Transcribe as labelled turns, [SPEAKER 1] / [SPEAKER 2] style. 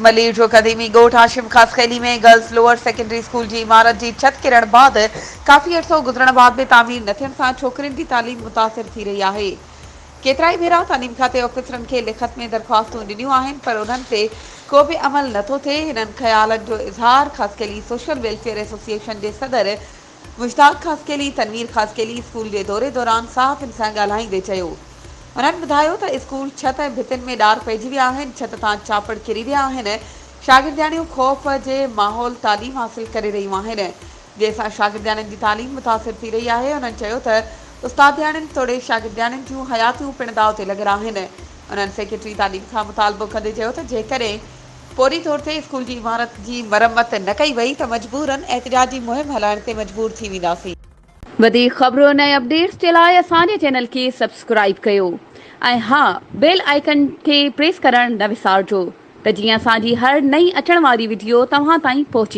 [SPEAKER 1] ملير جو قديمي ڳوٺ Hashim Khaskheli ۾ girls lower secondary school جي عمارت جي ڇت ڪرڻ بعد ڪافي عرصو گذرڻ بعد به تعمير نه ٿيڻ سان ڇوڪرين جي تعليم متاثر ٿي رهي آهي. ڪيترائي ڀيرا تعليم کاتي آفيسرن کي لکت ۾ درخواستون ڏنيون آهن پر انهن تي ڪو به عمل نه ٿو ٿئي. هنن خيالن جو اظهار خاصخيلي سوشل ويلفيئر ايسوسيئيشن جي صدر مشتاق خاصخيلي تنوير خاصخيلي اسڪول جي دوري دوران صحافين سان ڳالهائيندي چيو. هنن ٻڌايو ته اسڪول ڇت ۽ ڀتين ۾ ڏار پئجي ويا آهن، ڇت تان چاپڙ ڪري ويا آهن، شاگردياڻيون خوف جي ماحول تعليم حاصل ڪري رهيون آهن، جنهن سان شاگردياڻين جي تعليم متاثر ٿي رهي آهي، هنن چيو ته استادياڻين توڙي شاگردياڻين جون حياتيون پڻ داء تي لڳل آهن، هنن سيڪريٽري تعليم کان مطالبو ڪندي چيو ته جيڪڏهن فوري طور تي اسڪول جي عمارت جي مرمت نه ڪئي وئي ته مجبورن احتجاجي مهم هلائڻ تي مجبور ٿي وينداسين.
[SPEAKER 2] وڌيڪ خبرن ۽ اپڊيٽس جي لاء اسان جي چينل کي سبسڪرائيب ڪيو ۽ ها بيل آئيڪن کي پريس ڪرڻ نه وسارجو ته جيئن اسان جي هر نئين اچڻ واري وڊيو توهان تائين پهچي.